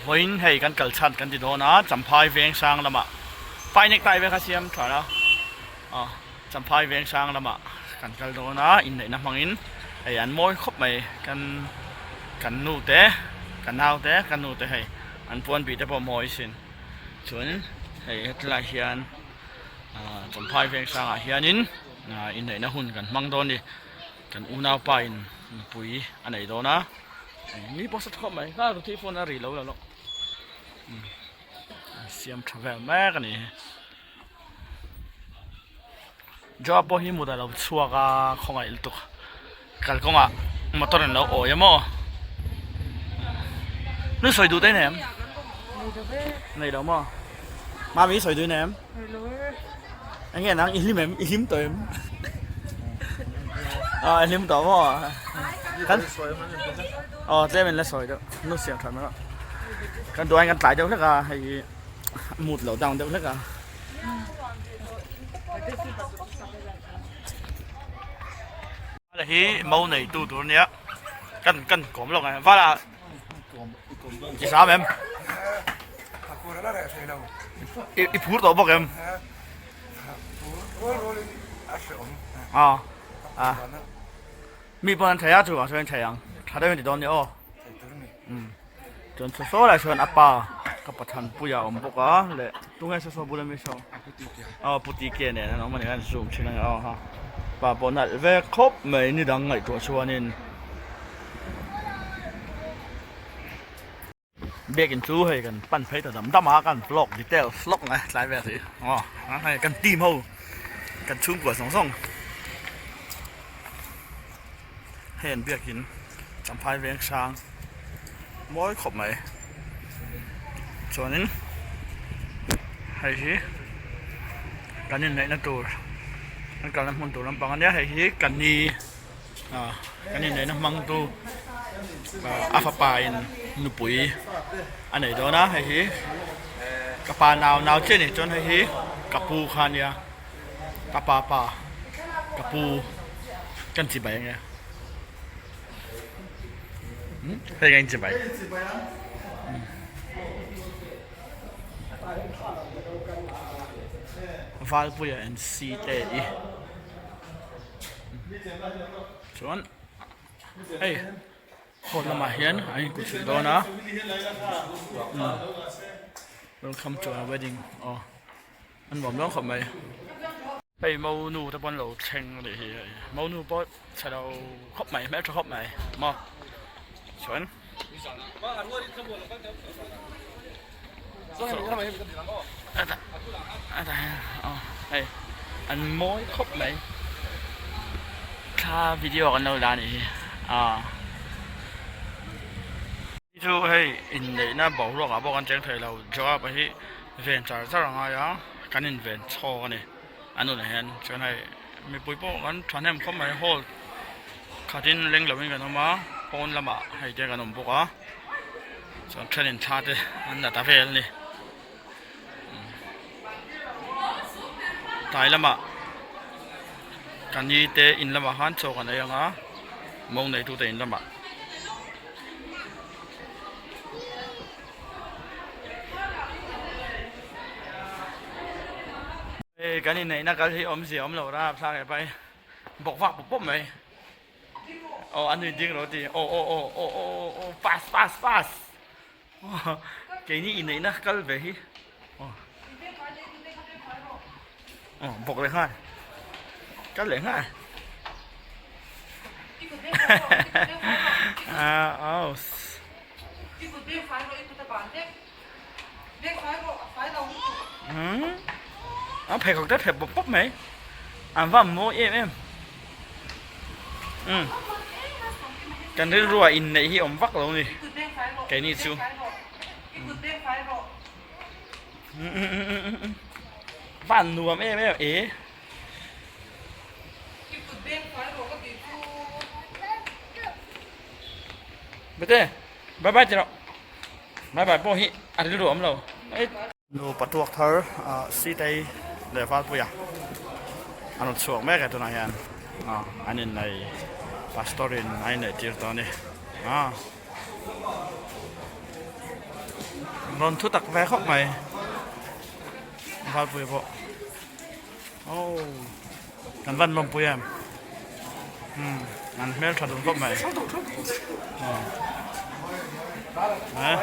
Vawiin hei kan kal chhan kan ti dawn a, Champhai Vengsang lamah pai nek tai vel kha siam tha la, aw Champhai Vengsang lamah kan kal dawn a, inneihna hmangin hei an mawi khawp mai kan kan nu te ka nau te ka nu te hei an puan bih te pawh mawi sin chuan hei hetlaiah hian ah Champhai Vengsangah hianin ah inneihna hun kan hmang dawn a ni. Kan unaupa in nupui a nei dawn a, mi pawh sa tha khawp mai, kha ruthi phone a ri lo lo an siam tha vel mek a ni. Joa pawh hi mut a lo chhuak a khawngaih lutuk kalkawngah motor in lo awi a maw nu sawi duh te nem nei lo maw mami sawi duh nem. Enge nang i hlim em i hlim tawh em a i hlim tawh maw kan aw tlem in la sawi deuh nu siam tha mai rawh kan duh aiin kan tlai deuh hlek a hei hi mood lo down deuh hlek a hi mo nei tu tur ania kan kan kawm lawk ang vala I zam em? I phur tawh bawk em? A a mi pawn an thei a chuvang chuan thei ang tha deuh in ti dawn ni aw chuan saw saw lai sawn a pa ka pathan puia a awm bawk a leh tunge saw saw bula mi saw aw pu tk nen an awm a ni an zoom thin a ni aw ha pa pawh nalh ve khawp mai ni dang ngaihtuah chuanin. Biakin chu hei kan pan phei ta dam dam a kan vlog details hlawk mai tlai vel hi aw hei kan team ho kan chhungkua zawng zawng hei an biakin champhai veng hrang mawi khawp mai chuanin hei hi kan inneihna tur kan kalna hmun tur lampang ania hei hi ka ni. Ah kan inneihna hmangtu a fapa in nupui a nei dawn a hei hi ka pa nau nau chiah a nih chuan hei hi ka pu kha a nia ka pa pa ka pu kan chibai ang e hei kan inchibai. Valpuia and Site i. Chuan hei hall lamah hian an inkut hrih dawn a welcome to our wedding aw an nuam dawn khawp mai hei monu te pawh an lo thleng a nih hi hei monu pawh chhe lo khawp mai hmeltha khawp mai maw chuan. Hei an mawi khawp mai thla video kan lo la anih hi aw chu hei inneihna boruak ah pawh kan cheng thei lo job hi ven char char a ngai a kan in ven chhawk a ni a nunah hian chuan hei mipui pawh kan thahnem khawp mai hall khatin leng lovin kan awm a pawn lamah hei te kan awm bawk a chuan thenin thla te an la ta vel a ni tlai lamah ka ni te in lamah khan chaw kan ei ang a mo neitu te in lamah. Hei kan inneihna kal hi awmzia awm lo rapthlak e pai bawk vak pawp pawp mai aw a nui ding lo ti aw aw aw aw aw aw aw pass pass pass keini inneihna kal ve hi aw aw bawk leh nghal kal leh nghal aw Umm a pheikhawk te phet pawp pawp mai an va mawi em em umm kan rilru ah inneih hi awm vak lo ni keini chu umm van nuam em em e. Bete bye bye ti rawh bye bye pawh hi a rilru awm lo nu patuak thar ah sitei leh valpuia an rawn chhuak mek e tunah hian ah an innei pastor in a inneih tir tawh a ni ah. Rawn thu tak ve khawp mai Valpuia pawh oh kan van lawmpui em umm an hmel tha dun khawp mai eh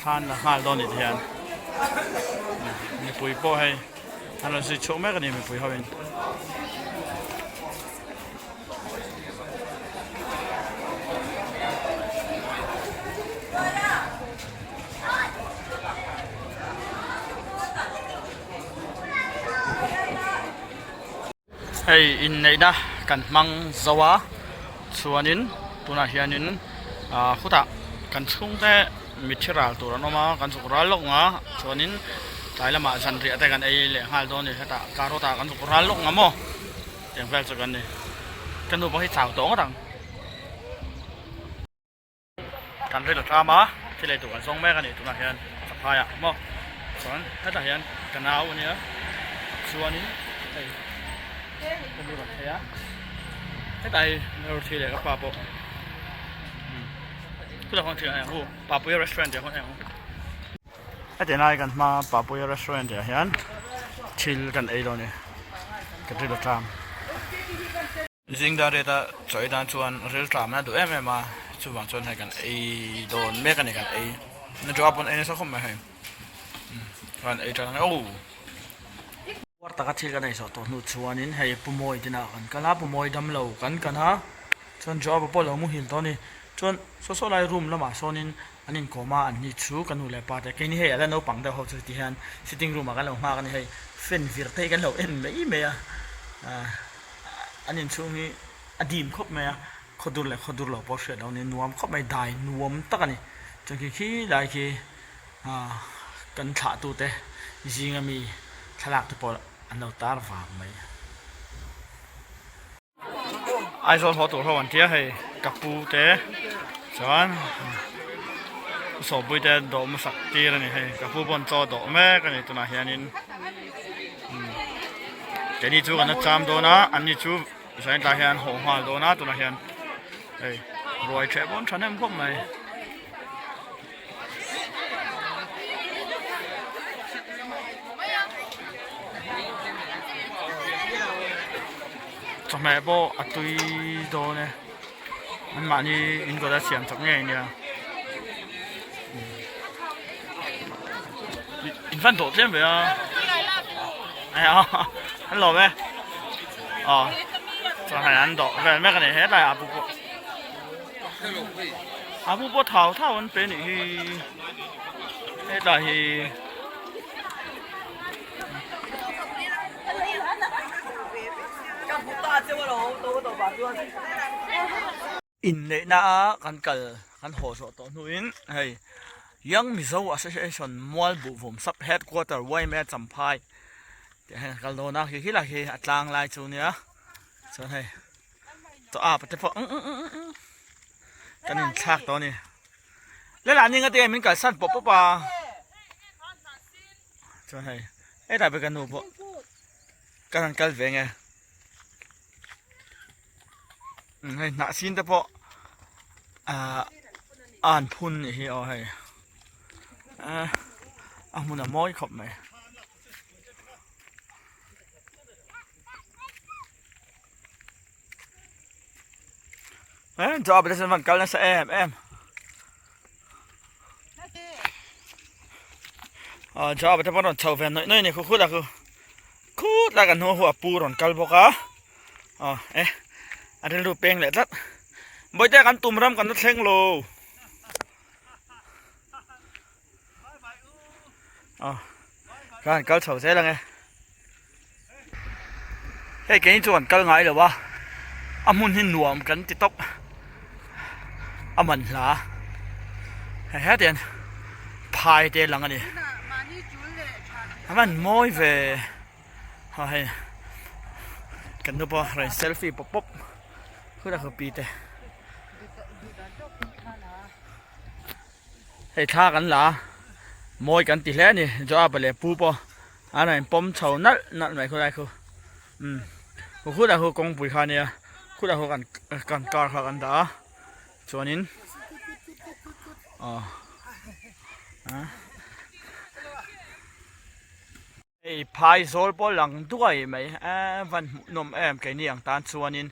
thlan la nghal dawn ni hian mipui pawh hei an rawn zui chhuak mek a ni mipui ho in. Hei inneihna kan hmang zo a chuanin tunah hianin ah khutah kan chhungte mitthi ral tur an awm a kan zuk ral lawk ang a chuanin tlai lamah zanriah te kan ei leh nghal dawn a ni hetah carrot ah kan zuk ral lawk ang maw. Eng vel chu kan ni. Ka nu pawh hi chau tawh ngawt ang. Kan rilru tlam a, thil ei tur kan zawng mek a ni tunah hian Chaphai ah maw. Chuan hetah hian ka nau a nia, chuanin hei ka nu rawn phei a, hetah hi Ruthi leh ka pa pawh chutah khawn thil an ei ang u, Papuia restaurant tih ah khawn ei ang u. Heti lai kan hma Papuia restaurant ah hian thil kan ei dawn a ni ka ril a tlam. Zing dar riat a chawi dan chuan ril tlamna a duh em em a chuvang chuan hei kan ei dawn mek a ni kan ei na job pawn ei nasa khawp mai hei kan ei tan ang e aw. Puar taka thil kan ei zawh tawh hnu chuanin hei Pu Mawi dinah kan kal a Pu Mawi damlo kan kan a chuan Joab pawh a lo muhil tawh a ni chuan saw saw lai room lamah sawnin An inkawm a, an ni chu ka nu leh pa te keini hei a la naupang deuh ho chu ti hian sitting room ah kan lo nghak a ni hei fan vir te hi kan lo en mai mai a ah an inchhung hi a dim khawp mai a khaw dur leh khaw dur lo pawh hriat loh a ni nuam khawp mai dai nuam tak a ni chuan khi khi lai khi ah kan thlah tu te zinga mi thlalak te pawh an lo tar vang mai. Aizawl haw tur ho an tia hei ka pu te chuan sawpui te dawh hmasak tir a ni hei ka pu pawn chaw dawh mek a ni tunah hianin keini chu kan la cham dawn a an ni chu zanin tlai hian an haw nghal dawn a tunah hian hei ruai ṭheh pawn ṭhahnem khawp mai. Chawhmeh pawh a tui dawn e anmahni in kawt a siam chak ngei ania in fan tawh tlem ve a an lawm e aw chawhmeh an dawh vel mek a ni hetlai ah pawh. A bu pawh thau thau an pe nih hi hetlai hi inneihna a kan kal kan haw zawh tawh hnuin hei Young Mizo Association Mualbuhvum Sub Headquarter yma Champhai tih ah hian kan kal dawn a khi khi lai khi a tlang lai chu nia chuan hei. Chaw ap te pawh kan in thlak tawh a ni le lah ninga te min kalsan pawp pawp a chuan hei hetlai pawh ka nu pawh ka rawn kal ve nge hei hnah sin te pawh ah a han phun nih hi aw hei a hmun a mawi khawp mai. Job te chuan van kal nasa em em ah job te pawh rawn chho ve nawih nawih a ni khu khut a khu khut lai kan hnu a pu rawn kal bawk a aw e a rilru peng leh tlat bawihte kan tum ram kan la thleng lo aw khan kal chho zel ang e hei keini chu kan kal ngai lo a a hmun hi nuam kan ti tawp a man hla hei hetiang hian phai te a lang a ni a van mawi ve ha hei kan nu pawh rawn selfie pawp pawp khulai pi te. Hei thla kan la a, mawi kan ti hle a ni Joab-a leh pu pawh an rawn pawm chho nalh nalh mai khulai khu umm khulai khu kawngpui kha a nia khulai khu kan kan car kha kan dah a chuanin. Aw Hei phai zawl pawh lang duai mai a van hmuhnawm em keini ang tan chuanin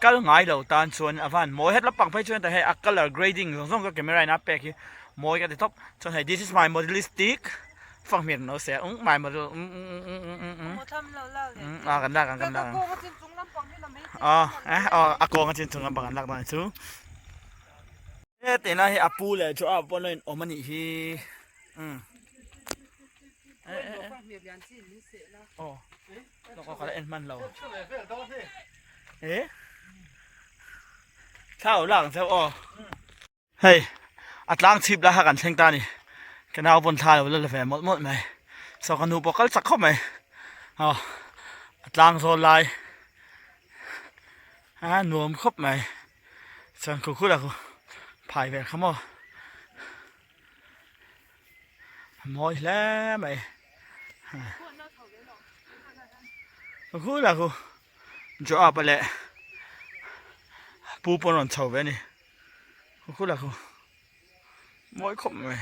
kal ngai lo tan chuan a van mawi het lampang phei chuan hei a colour grading zawng zawng ka camera in a pek hi mawi ka ti tawp chuan hei this is my modelistic fanghmir no se um my model um um um um um um a kan lak ang kan lak ang aw eh aw a kawng a chin chung lampang an lak dawn chu hetiang lai hi a pu leh chu a pawh lo in awm a nih hi um. Hei a tlang chhip lai kha kan thleng ta a ni ka nau pawn thla a lo la ve mawlh mawlh mai saw ka nu pawh kal chak khawp mai aw a tlang zawl lai a nuam khawp mai chuan khu khu la khu phai vel kha maw. A mawi hle mai khu lah khu Joab a leh pu pawn rawn chho ve a ni khu lah khu mawi khawp mai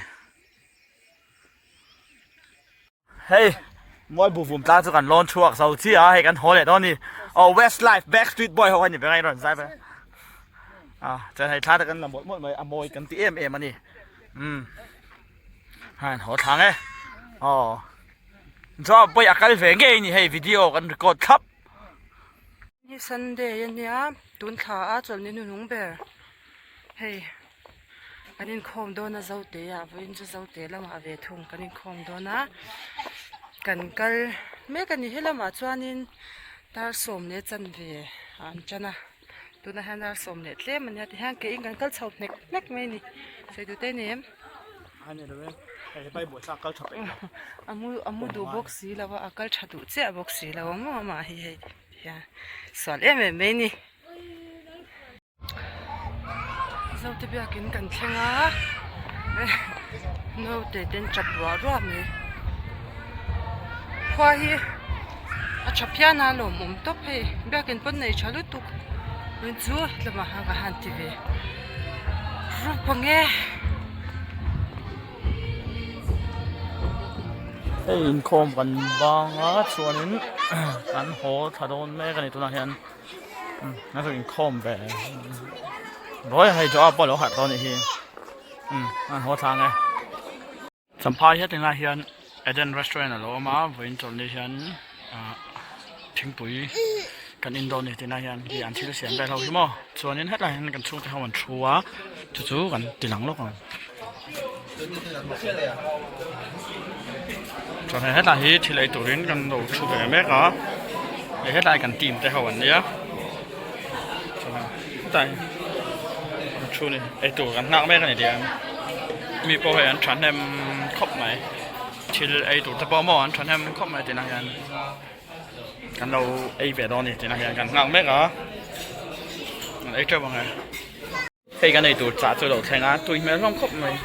hei mawi bu vum tlang chu kan lawn chhuak zo chiah a hei kan haw leh dawn a ni aw westlife backstreet boy ho kha ni ber a rawn zai ber a chuan hei thla te kan la mawlh mawlh mai a mawi kan ti em em a ni. Umm han haw thlang e aw job pawh hi a kal ve ngei a ni hei video kan record thlap. Hi Sunday a nia tun thla a chawlhni hnuhnung ber hei kan inkhawm dawn a Zote ah vawiin chu Zote lamah ve thung kan inkhawm dawn a kan kal mek a ni helamah chuanin dar sawm leh chanve ah an tan a. Tunah hian dar sawm leh tlem a nia tihian ke in kan kal chho hnek hnek mai a ni sawi duh te ni em? A mu a mu duh bawk si lo a a kal tha duh chiah bawk si lo a maw amah hi hei tihian sual em em mai a ni. Zote biakin kan thleng a naute ten tap ruah ruah mai khua hi a tha phian a lawmawm tawp hei biakin pawn nei tha lutuk tun chu lamah khan ka han ti ve rup ang e. Hei inkhawm kan bang a chuanin kan haw thla dawn mek a ni tunah hian a rawn inkhawm ve ruai a hei Joab pawh a lo harh tawh a nih hi umm an haw thla ang e. Champhai hetlai lai hian Eden restaurant a lo awm a vawiin chawlhni hian ah thingpui kan in dawn a ni tihna hian hi an thil siam vel ho hi maw chuanin hetlai hian kan chhungte ho an thu a chu chu kan ti lang lawk ang chuan hei hetlai hi thil ei turin kan lo thu ve mek a hei hetlai kan team te ho an nia chuan hetlai an thu ni ei tur kan nghak mek a ni tih mi pawh hei an thahnem khawp mai thil ei tur te pawh maw an thahnem khawp mai tihna hian kan lo ei ve dawn a ni tihna hian kan nghak mek a an ei teuh ang e. Hei kan ei tur chah chu lo thleng a tui hmel hlawm khawp mai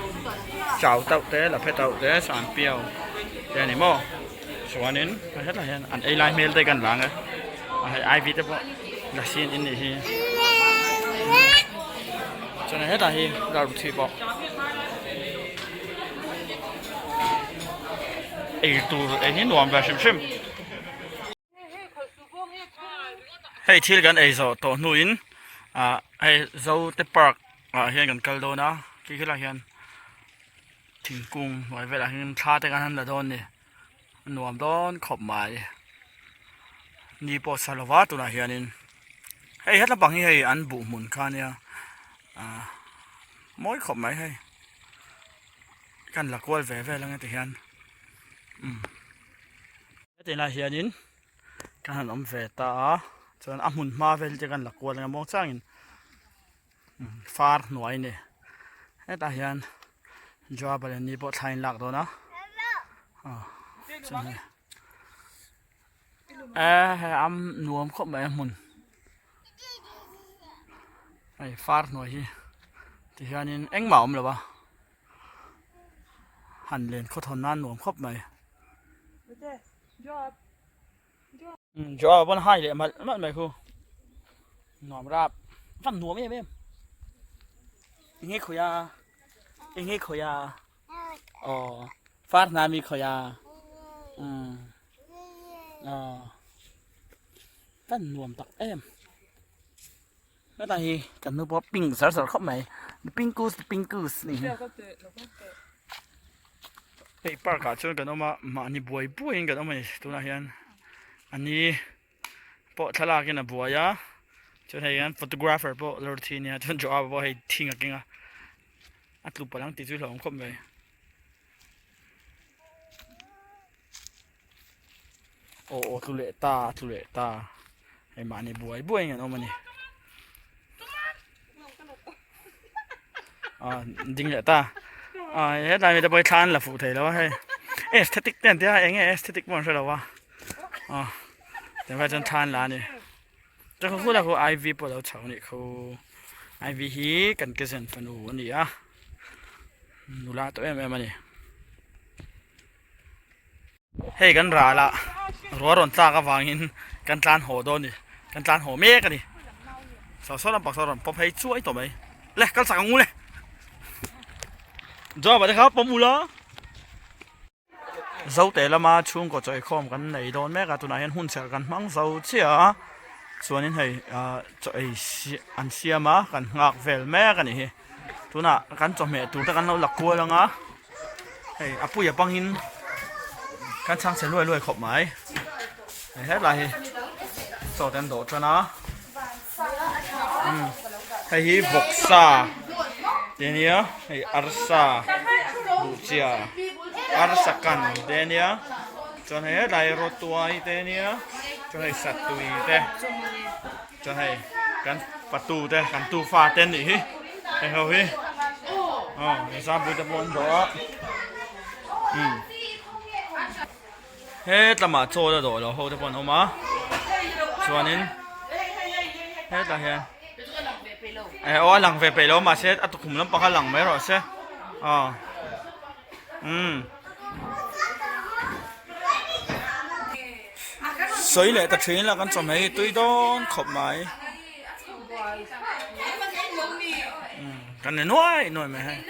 chau tauh te la phe tauh te san piau te a ni maw chuanin hetlai hian an ei lai hmel te kan lang e a hei IV te pawh la sin in nih hi chuan hetlai hi darbuthi pawh ei tur ei hi nuam ve hrim hrim. Hei thil kan ei zawh tawh hnuin ah hei Zote park ah hian kan kal dawn a khi khilaiah hian thingkung hnuai velah hian thla te kan han la dawn a ni a nuam dawn khawp mai ni pawh sa lova tunah hianin hei he lampang hi hei an buh hmun kha ania ah mawi khawp mai hei kan la kual ve vel ang e tihian umm. Heti lai hianin kan han awm ve ta a chuan a hmun hma vel te kan la kual anga muang changin far hnuai a ni hetah hian Joab leh ni pawh thla in lak dawn a aw chuan hei eh hei a nuam khawp mai a hmun hei far hnuai hi tihianin engmah a awm lo a. Han len khaw thawn nan nuam khawp mai. Joab pawn hai leh malh malh mai khu. Nuam rap. Van nuam em em. Enge khawi a. Enge khawi a? Aw far hna mi khawi a? Umm aw kan nuam tak em. Helai hi kan nu pawh pink zar zar khawp mai pinkus pinkus ni hi. Hei park ah chuan kan awm a mahni buai buai in kan awm a ni tunah hian a ni pawh thlalak in a buai a chuan hei hian photographer pawh lawr thi a nia chuan Joab pawh hei thing a keng a a tlu palh ang tih chu hlauhawm khawp mai. Aw aw tlu leh ta tlu leh ta hei mahni buai buai in an awm a ni ah ding leh ta ah hetlai mite pawh hi thla an la fuh thei lo a hei aesthetic te an tia eng nge aesthetic pawh an hre lo a ah tunah chuan thla an la a ni chuan khaw khulah khaw IV pawh a lo chho a nih khu IV hi kan cousin fanu a ni a nula tawh em em a ni. Hei kan ral a ruah rawn tlak avangin kan tlan haw dawn a ni kan tlan haw mek a ni saw saw lampang saw rawn pawm phei chuai tawh mai le kal chak ang u le job ah te kha pawm ula zote lama chhungkaw chawikhawm kan nei dawn mek a tunah hian hun serh kan hmang zo chiah a chuanin hei ah chaw ei an siam a kan nghak vel mek a nih hi tunah kan chawhmeh tur te kan lo la kual ang a. Hei a puia pangin kan chhang chhe luai luai khawp mai hei hetlai hi chaw te an dawh tan a hei hi vawksa te ania hei arsa buhchia arsa kan te ania chuan hei hetlai hi rawtuai te ania chuan hei satui te chuan hei kan patu te kan tufa te an nih hi hei ho hi aw example te pawh an dawh a umm hetlamah chaw la dawh lo ho te pawh an awm a chuanin hetah hian eh aw a lang ve peih lo mahse a tukhum lampang kha lang mai rawh se aw umm. Sawi leh ta thin la kan chawhmeh hi tui dawn khawp mai kan ni nuai nuai mai hei.